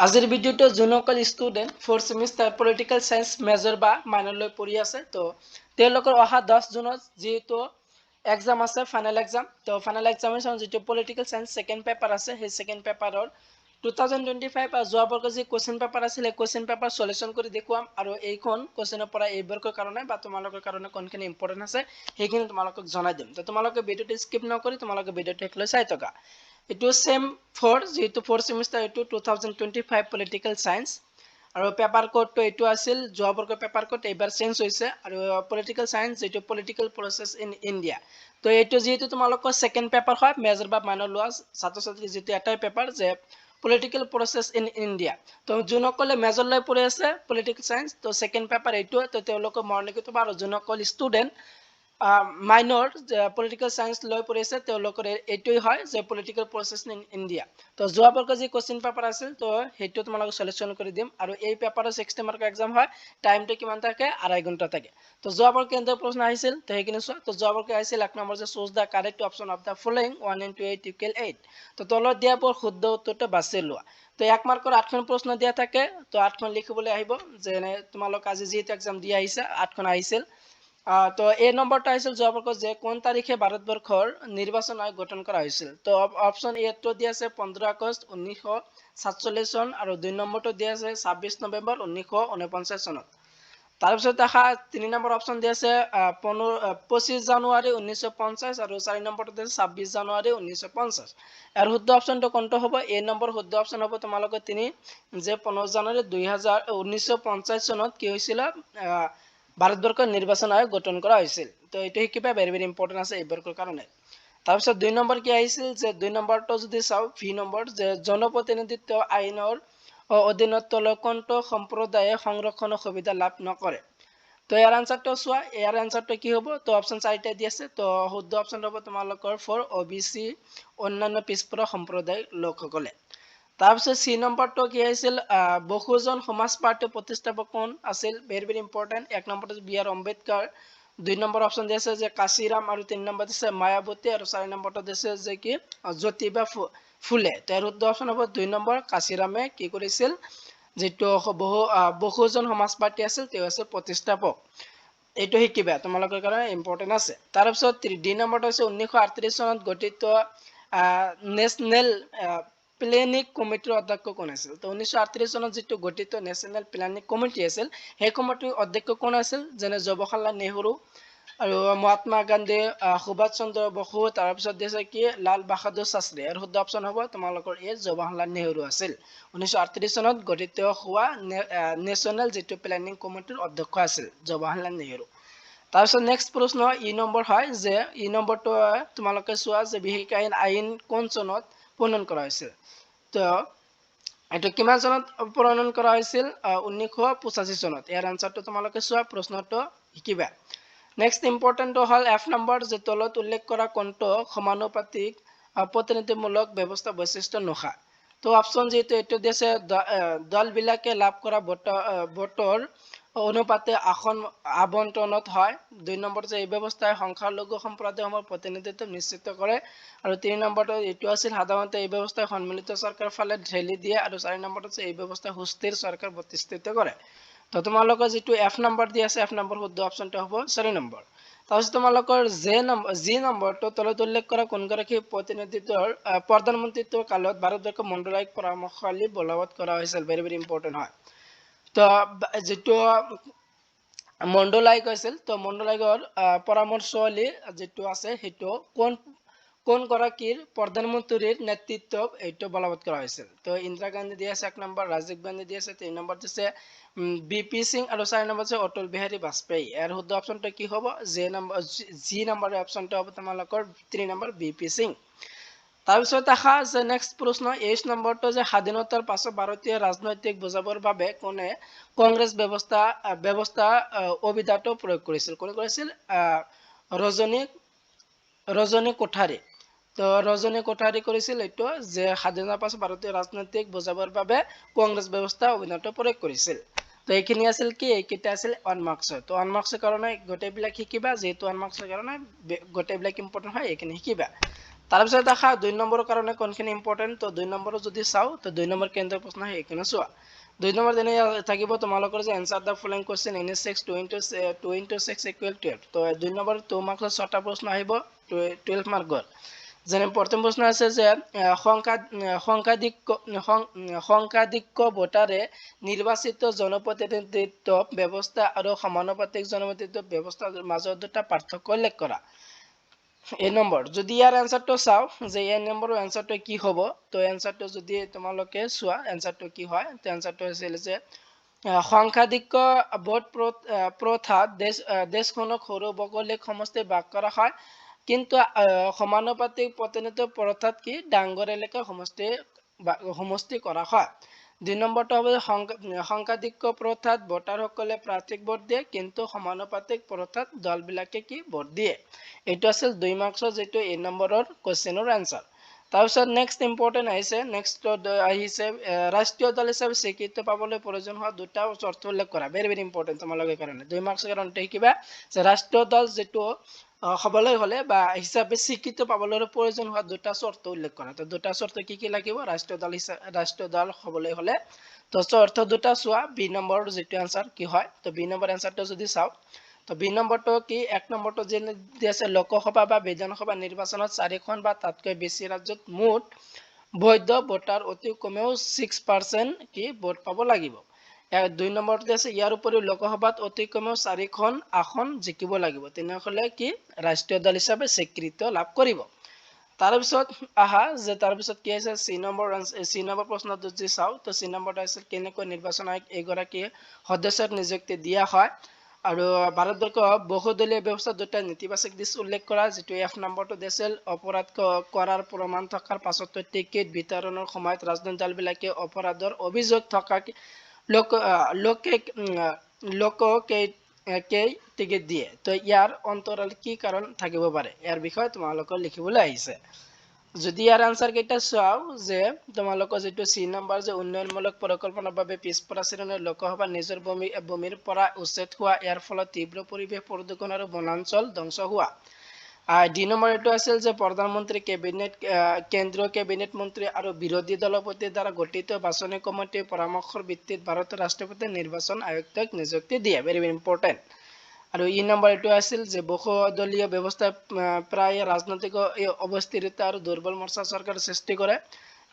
আজিৰ ভিডিঅ'টো যোনসকল student fourth semester political science major বা মাইনৰ লৈ পঢ়ি আছে, তো তেওঁলোকৰ অহা 10 জুনত যিহেতু এক্সাম আছে, ফাইনেল এক্সাম, তো ফাইনেল এক্সামিনেশ্যন যিটো পলিটিকেল চায়েন্স ছেকেণ্ড পেপাৰ আছে, সেই ছেকেণ্ড পেপাৰৰ 2025 আৰু যোৱা বৰ্ষৰ যি কুৱেশ্যন পেপাৰ আছিল, সেই কুৱেশ্যন পেপাৰ চলিউশ্যন কৰি দেখুৱাম। আৰু এইখন কুৱেশ্যনৰ পৰা এই বৰ্ষৰ কাৰণে বা তোমালোকৰ কাৰণে কোনখিনি ইম্পৰ্টেণ্ট আছে, সেইখিনি তোমালোকক জনাই দিম। তো তোমালোকে ভিডিঅ'টো স্কিপ নকৰি তোমালোকে ভিডিঅ'টো শেষলৈ চাই থকা। এইটো ছেম ফ'ৰ, যিহেতু ফ'ৰ্থ ছেমিষ্টাৰ, এইটো 2025 political science আৰু পেপাৰ কোডটো এইটো আছিল। যোৱা বৰ্গৰ পেপাৰ কোড এইবাৰ চেঞ্জ হৈছে। আৰু পলিটিকেল চায়েন্স যিটো পলিটিকেল প্ৰচেছ ইন ইণ্ডিয়া, তো এইটো যিহেতু তোমালোকৰ ছেকেণ্ড পেপাৰ হয়, মেজৰ বা মাইনৰ লোৱা ছাত্ৰ ছাত্ৰী যিটো এটাই পেপাৰ যে পলিটিকেল প্ৰচেছ ইন ইণ্ডিয়া। তো যোনসকলে মেজৰ লৈ পঢ়ি আছে পলিটিকেল চায়েন্স, তো ছেকেণ্ড পেপাৰ এইটো, তো তেওঁলোকে মনত ৰাখি। আৰু যোনসকল ষ্টুডেণ্ট মাইনৰ পলিটিকেল চায়েন্স লৈ পঢ়িছে, তেওঁলোকৰ এইটোৱেই হয় যে পলিটিকেল প্ৰচেছ ইন ইণ্ডিয়া। তো যোৱা বৰ্গৰ যি কুৱেশ্যন পেপাৰ আছিল, তো সেইটো তোমালোকক চলিউশ্যন কৰি দিম। আৰু এই পেপাৰৰ 60 মাৰ্কৰ এক্সাম হয়। টাইমটো কিমান থাকে? 2.5 ঘণ্টা থাকে। তো যোৱা বৰ্গ কেনেদৰে প্ৰশ্ন আহিছিল, তো সেইখিনি চোৱা। তো যোৱা বৰ্গ আহিছিল এক নম্বৰ যে "Choose the correct option of the following: one into eight equal eight." তো তলত দিয়াবোৰ শুদ্ধ উত্তৰটো বাছি লোৱা। তো এক মাৰ্কৰ আঠখন প্ৰশ্ন দিয়া থাকে, তো আঠখন লিখিবলৈ আহিব। যেনে তোমালোক আজি যিহেতু এক্সাম দি আহিছা, আঠখন আহিছিল। তো এই নম্বৰটো আহিছিল যোৱা বৰ্ষত যে কোন তাৰিখে ভাৰতবৰ্ষৰ নিৰ্বাচন আয়োগ গঠন কৰা হৈছিল? তো অপশ্যন এটো দিয়া আছে 15 আগষ্ট 1947 চন আৰু দুই নম্বৰটো দিয়া আছে 26 নৱেম্বৰ 1949 চনত। তাৰপিছত দেখা তিনি নম্বৰ অপশ্যন দিয়া আছে 15, 25 জানুৱাৰী 1950 আৰু চাৰি নম্বৰটো দিয়া আছে 26 জানুৱাৰী 1950। ইয়াৰ শুদ্ধ অপশ্যনটো কোনটো হ'ব? এ নম্বৰ শুদ্ধ অপশ্যন হ'ব তোমালোকৰ তিনি যে 15 জানুৱাৰী 2000 1950 চনত কি হৈছিলে, ভাৰতবৰ্ষৰ নিৰ্বাচন আয়োগ গঠন কৰা হৈছিল। তো এইটো শিকিবা, ভেৰি ভেৰি ইম্পৰ্টেণ্ট আছে এই বৰ্গৰ কাৰণে। তাৰপিছত দুই নম্বৰ কি আহিছিল যে দুই নম্বৰটো যদি চাওঁ, ভি নম্বৰ যে জনপ্ৰতিনিধিত্ব আইনৰ অধীনত তলৰ কোনটো সম্প্ৰদায়ে সংৰক্ষণৰ সুবিধা লাভ নকৰে? তো ইয়াৰ আনচাৰটো চোৱা, ইয়াৰ আনচাৰটো কি হ'ব? তো অপশ্যন চাৰিটা দি আছে। তো শুদ্ধ অপশ্যন হ'ব তোমালোকৰ ফ'ৰ, অ' বি চি, অন্যান্য পিছপৰা সম্প্ৰদায়ৰ লোকসকলে। তাৰপিছত চি নম্বৰটো কি আহিছিল? বহুজন সমাজ পাৰ্টীৰ প্ৰতিষ্ঠাপক কোন আছিল? Very very important. এক নম্বৰটো বি আৰ আম্বেদকাৰ, দুই নম্বৰ অপশ্যন দি আছে যে কাশীৰাম আৰু তিনি নম্বৰ দিছে মায়াৱতী আৰু চাৰি নম্বৰটো দিছে যে কি জ্যোতিবা ফুলে। তো ইয়াৰ শুদ্ধ অপশ্যন হ'ব দুই নম্বৰ, কাশীৰামে কি কৰিছিল, যিটো বহুজন সমাজ পাৰ্টী আছিল, তেওঁ আছিল প্ৰতিষ্ঠাপক। এইটো শিকিবা, তোমালোকৰ কাৰণে ইম্পৰ্টেণ্ট আছে। তাৰপিছত ডি নম্বৰটো হৈছে 1938 চনত গঠিত নেশ্যনেল প্লেনিং কমিটিৰ অধ্যক্ষ কোন আছিল? তো 1938 চনত যিটো গঠিত নেশ্যনেল প্লেনিং কমিটি আছিল, সেই কমিটিৰ অধ্যক্ষ কোন আছিল? যেনে জৱাহৰলাল নেহৰু আৰু মহাত্মা গান্ধী, সুভাষ চন্দ্ৰ বসু, তাৰপিছত দিছে কি লাল বাহাদুৰ শাস্ত্ৰী। আৰু শুদ্ধ অপশ্যন হ'ব তোমালোকৰ এই জৱাহৰলাল নেহৰু আছিল 1938 চনত গঠিত হোৱা নেশ্যনেল যিটো প্লেনিং কমিটিৰ অধ্যক্ষ আছিল, জৱাহৰলাল নেহৰু। তাৰপিছত নেক্সট প্ৰশ্ন ই নম্বৰ হয় যে ই নম্বৰটো তোমালোকে চোৱা যে বিশেষ আইন আইন কোন চনত প্ৰণয়ন কৰা হৈছিল? তো এইটো কিমান চনত প্ৰণয়ন কৰা হৈছিল? 1985 চনত। ইয়াৰ আনচাৰটো তোমালোকে চোৱা, প্ৰশ্নটো শিকিবা। নেক্সট ইম্পৰ্টেণ্টটো হ'ল এফ নম্বৰ যে তলত উল্লেখ কৰা কোনটো সমানুপাতিক প্ৰতিনিধিমূলক ব্যৱস্থা বৈশিষ্ট্য নহয়? তো অপশ্যন যিহেতু এইটো দিছে, দলবিলাকে লাভ কৰা ভোটৰ অনুপাতে আসন আবণ্টনত হয়। দুই নম্বৰ যে এই ব্যৱস্থাই সংখ্যালঘু সম্প্ৰদায়সমূহৰ প্ৰতিনিধিত্ব নিশ্চিত কৰে। আৰু তিনি নম্বৰটো এইটো আছিল সাধাৰণতে এই ব্যৱস্থাই সন্মিলিত চৰকাৰৰ ফালে ঠেলি দিয়ে। আৰু চাৰি নম্বৰটো হৈছে এই ব্যৱস্থাই সুস্থিৰ চৰকাৰ প্ৰতিষ্ঠিত কৰে। তো তোমালোকৰ যিটো এফ নম্বৰ দি আছে, এফ নম্বৰ শুদ্ধ অপশ্যনটো হ'ব চাৰি নম্বৰ। তাৰপিছত তোমালোকৰ জে নম্বৰ, জি নম্বৰটো তলত উল্লেখ কৰা কোনগৰাকী প্ৰতিনিধিত্বৰ প্ৰধানমন্ত্ৰীত্বৰ কালত ভাৰতবৰ্ষ মণ্ডলায়ুক্ত পৰামৰ্শাৱলী বলবৎ কৰা হৈছিল? ভেৰি ভেৰি ইম্পৰ্টেণ্ট হয়। তো যিটো মণ্ডল আয়োগ আছিল, তো মণ্ডল আয়োগৰ পৰামৰ্শাৱলী যিটো আছে, সেইটো কোন কোন গৰাকীৰ প্ৰধানমন্ত্ৰীৰ নেতৃত্বত এইটো বলবৎ কৰা হৈছিল? তো ইন্দিৰা গান্ধী দি আছে এক নম্বৰ, ৰাজীৱ গান্ধী দি আছে, তিনি নম্বৰ দিছে বি পি সিং আৰু চাৰি নম্বৰ দিছে অটল বিহাৰী বাজপেয়ী। ইয়াৰ শুদ্ধ অপশ্যনটো কি হ'ব? জে নম্বৰ, জি নম্বৰৰ অপশ্যনটো হ'ব তোমালোকৰ তিনি নম্বৰ, বি পি সিং। তাৰপিছত আহা যে নেক্সট প্ৰশ্ন এইচ নম্বৰটো যে স্বাধীনতাৰ পাছত ভাৰতীয় ৰাজনৈতিক বুজাবৰ বাবে কোনে কংগ্ৰেছ ব্যৱস্থা ব্যৱস্থা অভিধাটো প্ৰয়োগ কৰিছিল? কোনে কৰিছিল? ৰজনী ৰজনী কোঠাৰী। তো ৰজনী কোঠাৰী কৰিছিল এইটো যে স্বাধীনতাৰ পাছত ভাৰতীয় ৰাজনৈতিক বুজাবৰ বাবে কংগ্ৰেছ ব্যৱস্থা অভিধাটো প্ৰয়োগ কৰিছিল। তো এইখিনি আছিল কি, এইকেইটা আছিল ওৱান মাৰ্কছৰ। তো ওৱান মাৰ্কছৰ কাৰণে গোটেইবিলাক শিকিবা, যিহেতু ওৱান মাৰ্কছৰ কাৰণে গোটেইবিলাক ইম্পৰ্টেণ্ট হয়, এইখিনি শিকিবা। তাৰপিছত দেখা 2 নম্বৰৰ কাৰণে কোনখিনি ইম্পৰ্টেণ্ট। তো 2 নম্বৰত যদি চাওঁ, তো 2 নম্বৰ কেন্দ্ৰৰ প্ৰশ্ন সেইখিনি চোৱা। 2 নম্বৰ যেনে থাকিব তোমালোকৰ যে answer the following question any six, 2 into 2 into 6 equal 12। তো 2 নম্বৰ 2 মাৰ্কছৰ ছটা প্ৰশ্ন আহিব 12 মাৰ্কৰ। যেনে প্ৰথম প্ৰশ্ন আছে যে সংখ্যাধিক্য ভোটাৰে নিৰ্বাচিত জনপ্ৰতিনিধিত্ব ব্যৱস্থা আৰু সমানুপাতিক জনপ্ৰতিনিধিত্ব ব্যৱস্থাৰ মাজত দুটা পাৰ্থক্য উল্লেখ কৰা। এই নম্বৰ যদি ইয়াৰ এনচাৰটো চাওঁ যে এই নম্বৰৰ এনচাৰটো কি হ'ব, তো এনচাৰটো যদি তোমালোকে চোৱা, এনচাৰটো কি হয়? তো এনচাৰটো হৈছিল যে সংখ্যাধিক্য ভোট প্ৰথাত দেশখনক সৰু ভৌগোলিক সমষ্টি ভাগ কৰা হয়, কিন্তু সমানুপাতিক প্ৰতিনিধিত্ব প্ৰথাত কি ডাঙৰ এলেকা সমষ্টি কৰা হয়। 2 নম্বৰটো হ'ব যে সংখ্যাধিক্য প্ৰথাত ভোটাৰসকলে প্ৰাৰ্থীক ভোট দিয়ে, কিন্তু সমানুপাতিক প্ৰথাত দলবিলাকে কি ভোট দিয়ে। এইটো আছিল 2 মাৰ্কছৰ যিটো এই নম্বৰৰ কুৱেশ্যনৰ এনচাৰ। তাৰপিছত নেক্সট ইম্পৰ্টেণ্ট আহিছে, নেক্সট আহিছে ৰাষ্ট্ৰীয় দল হিচাপে স্বীকৃতি পাবলৈ প্ৰয়োজন হোৱা দুটা চৰ্ত উল্লেখ কৰা। ভেৰি ভেৰি ইম্পৰ্টেণ্ট তোমালোকৰ কাৰণে, 2 মাৰ্কছৰ কাৰণে শিকিবা যে ৰাষ্ট্ৰীয় দল যিটো হ'বলৈ হ'লে বা হিচাপে স্বীকৃতি পাবলৈ হ'লে প্ৰয়োজন হোৱা দুটা চৰ্ত উল্লেখ কৰা। তো দুটা চৰ্ত কি কি লাগিব ৰাষ্ট্ৰীয় দল হিচাপে, ৰাষ্ট্ৰীয় দল হ'বলৈ হ'লে? তো চৰ্ত দুটা চোৱা, বি নম্বৰ যিটো এনচাৰ কি হয়। তো বি নম্বৰ এনচাৰটো যদি চাওঁ, তো বি নম্বৰটো কি? 1 নম্বৰটো যে দি আছে, লোকসভা বা বিধানসভা নিৰ্বাচনত চাৰিখন বা তাতকৈ বেছি ৰাজ্যত মুঠ বৈধ ভোটাৰ অতি কমেও 6% কি ভোট পাব লাগিব। 2 নম্বৰটো আছে, ইয়াৰ উপৰিও লোকসভাত অতি কমেও চাৰিখন আসন জিকিব লাগিব, তেনেহ'লে কি ৰাষ্ট্ৰীয় দল হিচাপে স্বীকৃতি লাভ কৰিব। তাৰপিছত আহা যে তাৰপিছত কি আছে, চি নম্বৰ প্ৰশ্নটো যদি চাওঁ, তো চি নম্বৰটো আছিল কেনেকৈ নিৰ্বাচন আয়োগ এগৰাকী সদস্যক নিযুক্তি দিয়া হয়। আৰু ভাৰতবৰ্ষ বহুদলীয় ব্যৱস্থা দুটা নেতিবাচক দিশ উল্লেখ কৰা। যিটো এফ নম্বৰটো দিছিল, অপৰাধ কৰাৰ প্ৰমাণ থকাৰ পাছতো টিকেট বিতৰণৰ সময়ত ৰাজনৈতিক দলবিলাকে অপৰাধৰ অভিযোগ থকা লোককেই টিকেট দিয়ে, তো ইয়াৰ অন্তৰাল কি কাৰণ থাকিব পাৰে, ইয়াৰ বিষয়ে তোমালোকৰ লিখিবলৈ আহিছে। যদি ইয়াৰ আনচাৰ কেইটা চাওঁ যে তোমালোকৰ যিটো চি নম্বৰ যে উন্নয়নমূলক পৰিকল্পনাৰ বাবে পিছপৰা শ্ৰেণীৰ লোকসভা নিজৰ ভূমিৰ পৰা উচ্ছেদ হোৱা, ইয়াৰ ফলত তীব্ৰ পৰিৱেশ প্ৰদূষণ আৰু বনাঞ্চল ধ্বংস হোৱা। ডি নম্বৰ এইটো আছিল যে প্ৰধানমন্ত্ৰী, কেবিনেট, কেন্দ্ৰীয় কেবিনেট মন্ত্ৰী আৰু বিৰোধী দলপতিৰ দ্বাৰা গঠিত বাছনি কমিটিৰ পৰামৰ্শৰ ভিত্তিত ভাৰতৰ ৰাষ্ট্ৰপতিয়ে নিৰ্বাচন আয়ুক্তক নিযুক্তি দিয়ে। Very very important. আৰু ই নম্বৰ এইটো আছিল যে বহুদলীয় ব্যৱস্থাই প্ৰায় ৰাজনৈতিক অস্থিৰতা আৰু দুৰ্বল মৰ্চা চৰকাৰ সৃষ্টি কৰে।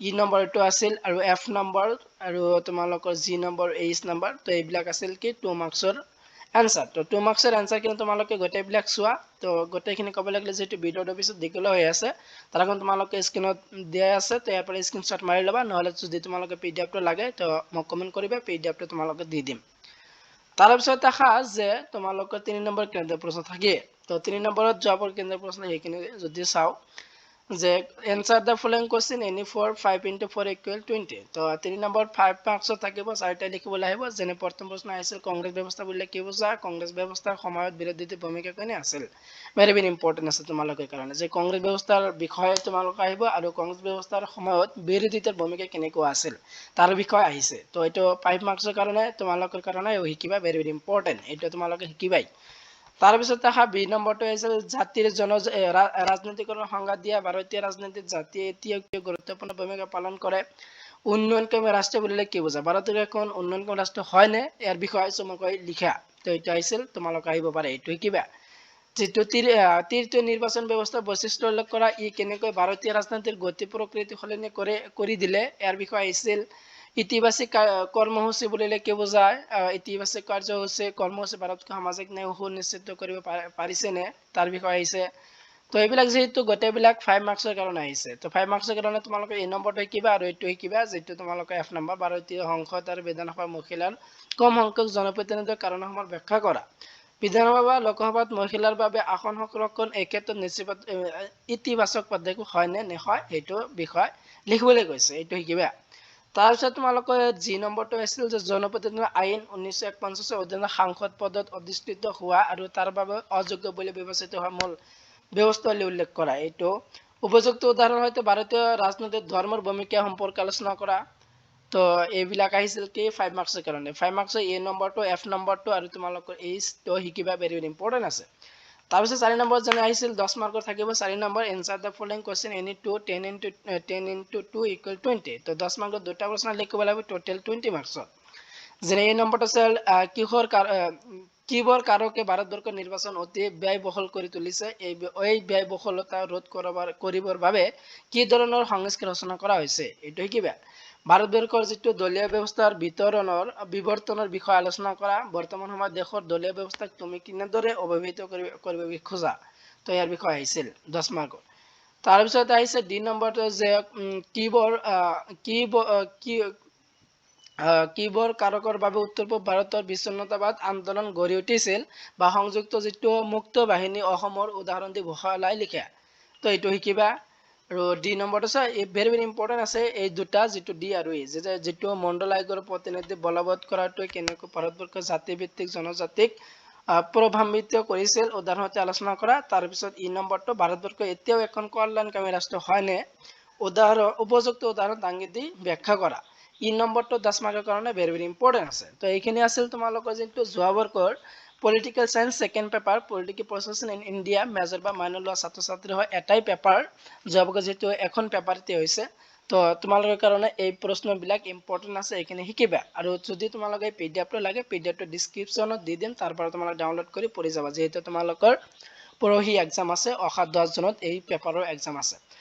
ই নম্বৰ এইটো আছিল। আৰু এফ নম্বৰ আৰু তোমালোকৰ জি নম্বৰ, এইচ নম্বৰ, তো এইবিলাক আছিল কি 2 মাৰ্কছৰ এনচাৰ। তো 2 মাৰ্কছৰ এনচাৰ কিন্তু তোমালোকে গোটেইবিলাক চোৱা। তো গোটেইখিনি ক'ব লাগিলে যিহেতু ভিডিঅ'টো পিছত দীঘলীয়া হৈ আছে, তাৰ কাৰণে তোমালোকে স্ক্ৰীণত দিয়া আছে, তো ইয়াৰ পৰা স্ক্ৰীনশ্বট মাৰি ল'বা। নহ'লে যদি তোমালোকে পিডিএফটো লাগে, তো মোক কমেণ্ট কৰিবা, পিডিএফটো তোমালোকে দি দিম। তাৰপিছত দেখা যে তোমালোকৰ 3 নম্বৰ কেন্দ্ৰীয় প্ৰশ্ন থাকে। তো 3 নম্বৰত যোৱাৰ কেন্দ্ৰীয় প্ৰশ্ন সেইখিনি যদি চাওঁ যে answer the following question any four, 5 into 4 equal 20। তো 3 নম্বৰ 5 মাৰ্কছত থাকিব, চাৰিটা লিখিবলৈ আহিব। যেনে প্ৰথম প্ৰশ্ন আহিছিল, কংগ্ৰেছ ব্যৱস্থা বুলিলে কি বুজা? কংগ্ৰেছ ব্যৱস্থাৰ সময়ত বিৰোধীৰ ভূমিকা কেনে আছিল? ভেৰি ভেৰি ইম্পৰ্টেণ্ট আছে তোমালোকৰ কাৰণে যে কংগ্ৰেছ ব্যৱস্থাৰ বিষয়ে তোমালোক আহিব আৰু কংগ্ৰেছ ব্যৱস্থাৰ সময়ত বিৰোধিতাৰ ভূমিকা কেনেকুৱা আছিল, তাৰ বিষয়ে আহিছে। তো এইটো 5 মাৰ্কছৰ কাৰণে তোমালোকৰ কাৰণে শিকিবা, ভেৰি ভেৰি ইম্পৰ্টেণ্ট, এইটো তোমালোকে শিকিবাই। তাৰপিছত দেখা বি নম্বৰটো আছিল জাতিৰ ৰাজনীতিকৰণৰ সংজ্ঞা দিয়া। ভাৰতীয় ৰাজনীতিত জাতিয়ে এতিয়াও কিয় গুৰুত্বপূৰ্ণ ভূমিকা পালন কৰে? উন্নয়নকামী ৰাষ্ট্ৰ বুলিলে কি বুজা? ভাৰতৰ এখন উন্নয়নকামী ৰাষ্ট্ৰ হয়নে, ইয়াৰ বিষয়ে চমুকৈ লিখা। তো এইটো আহিছিল, তোমালোক আহিব পাৰে, এইটো শিকিবা। যিটো তৃতীয় নিৰ্বাচন ব্যৱস্থাৰ বৈশিষ্ট্য উল্লেখ কৰা। ই কেনেকৈ ভাৰতীয় ৰাজনীতিৰ গতি প্ৰকৃতি সলনি কৰি দিলে, ইয়াৰ বিষয়ে আহিছিল। ইতিবাচক কৰ্মসূচী বুলিলে কি বুজায়? ইতিবাচক কৰ্মসূচী ভাৰতক সামাজিক ন্যায় সুনিশ্চিত কৰিব পাৰিছেনে, তাৰ বিষয়ে আহিছে। তো এইবিলাক যিহেতু গোটেইবিলাক 5 মাৰ্কছৰ কাৰণে আহিছে, তো 5 মাৰ্কছৰ কাৰণে তোমালোকে এই নম্বৰটো শিকিবা আৰু এইটো শিকিবা, যিটো তোমালোকে এফ নম্বৰ, ভাৰতীয় সংসদ আৰু বিধানসভাৰ মহিলাৰ কম সংখ্যক জনপ্ৰতিনিধিৰ কাৰণসমূহ ব্যাখ্যা কৰা। বিধানসভা বা লোকসভাত মহিলাৰ বাবে আসন সংৰক্ষণ এই ক্ষেত্ৰত নিশ্চিত ইতিবাচক পদক্ষেপ হয় নে নহয়, সেইটো বিষয় লিখিবলৈ কৈছে, এইটো শিকিবা। তাৰপিছত তোমালোকৰ জি নম্বৰটো আছিল যে জনপ্ৰতিনিধি আইন 1951ৰ অধীনত সাংসদ পদত অধিষ্ঠিত হোৱা আৰু তাৰ বাবে অযোগ্য বুলি বিবেচিত হোৱা মূল ব্যৱস্থা উল্লেখ কৰা। এইটো উপযুক্ত উদাহৰণ হয়তো ভাৰতীয় ৰাজনীতিত ধৰ্মৰ ভূমিকা সম্পৰ্কে আলোচনা কৰা। তো এইবিলাক আহিছিল কি 5 মাৰ্কছৰ কাৰণে। 5 মাৰ্কছৰ এ নম্বৰটো, এফ নম্বৰটো আৰু তোমালোকৰ এইচটো শিকিবা, ভেৰি ভেৰি ইম্পৰ্টেণ্ট আছে। তাৰপিছত চাৰি নম্বৰ যেনে আহিছিল, 10 মাৰ্কৰ থাকিব চাৰি number, "Answer the following question, any two, 10 into 10 into 2 equal 20." তো 10 মাৰ্কৰ দুটা প্ৰশ্ন লিখিব লাগিব, টোটেল 20 মাৰ্কছত। যেনে এই নম্বৰটো আছিল, কিহৰ কিবোৰ কাৰকে ভাৰতবৰ্ষৰ নিৰ্বাচন অতি ব্যয়বহুল কৰি তুলিছে? এই ব্যয়বহুলতা ৰোধ কৰিবৰ বাবে কি ধৰণৰ সংস্কাৰ ৰচনা কৰা হৈছে? এইটো শিকিবা। ভাৰতবৰ্ষৰ যিটো দলীয় ব্যৱস্থাৰ বিৱৰ্তনৰ বিষয়ে আলোচনা কৰা। বৰ্তমান সময়ত দেশৰ দলীয় ব্যৱস্থাক তুমি কেনেদৰে অভিহিত কৰিব খোজা? তো ইয়াৰ বিষয়ে আহিছিল 10 মাৰ্কৰ। তাৰপিছত আহিছে ডি নম্বৰটো যে কিবোৰ কি কি কিবোৰ কাৰকৰ বাবে উত্তৰ পূব ভাৰতৰ বিচ্ছিন্নতাবাদ আন্দোলন গঢ়ি উঠিছিল বা সংযুক্ত যিটো মুক্ত বাহিনী অসমৰ উদাহৰণ দি বহলাই লিখা। তো এইটো শিকিবা। আৰু ডি নম্বৰটো আছে, ভেৰি ভেৰি ইম্পৰ্টেণ্ট আছে এই দুটা, যিটো ডি আৰু ই, যে যিটো মণ্ডল আয়োগৰ প্ৰতিনিধি বলবৎ কৰাটোৱে কেনেকৈ ভাৰতবৰ্ষৰ জাতিভিত্তিক জনজাতিক প্ৰভাৱান্বিত কৰিছিল, উদাহৰণতে আলোচনা কৰা। তাৰপিছত ই নম্বৰটো, ভাৰতবৰ্ষ এতিয়াও এখন কল্যাণকামী ৰাষ্ট্ৰ হয়নে? উপযুক্ত উদাহৰণ দাঙি দি ব্যাখ্যা কৰা। ই নম্বৰটো 10 মাৰ্কৰ কাৰণে ভেৰি ভেৰি ইম্পৰ্টেণ্ট আছে। তো এইখিনি আছিল তোমালোকৰ যিটো যোৱা বৰ্ষৰ political science second paper, political process in India, major বা মাইনৰ লোৱা ছাত্ৰ ছাত্ৰী হয়, এটাই পেপাৰ, যোৱা বৰ্ষৰ যিটো এখন পেপাৰতে হৈছে। তো তোমালোকৰ কাৰণে এই প্ৰশ্নবিলাক ইম্পৰ্টেণ্ট আছে, এইখিনি শিকিবা। আৰু যদি তোমালোকে পি ডি এফটো লাগে, পি ডি এফটো ডিছক্ৰিপশ্যনত দি দিম, তাৰ পৰা তোমালোকে ডাউনলোড কৰি পঢ়ি যাবা। যিহেতু তোমালোকৰ পৰহি এক্সাম আছে, অহা 10 জুনত এই পেপাৰৰ এক্সাম আছে।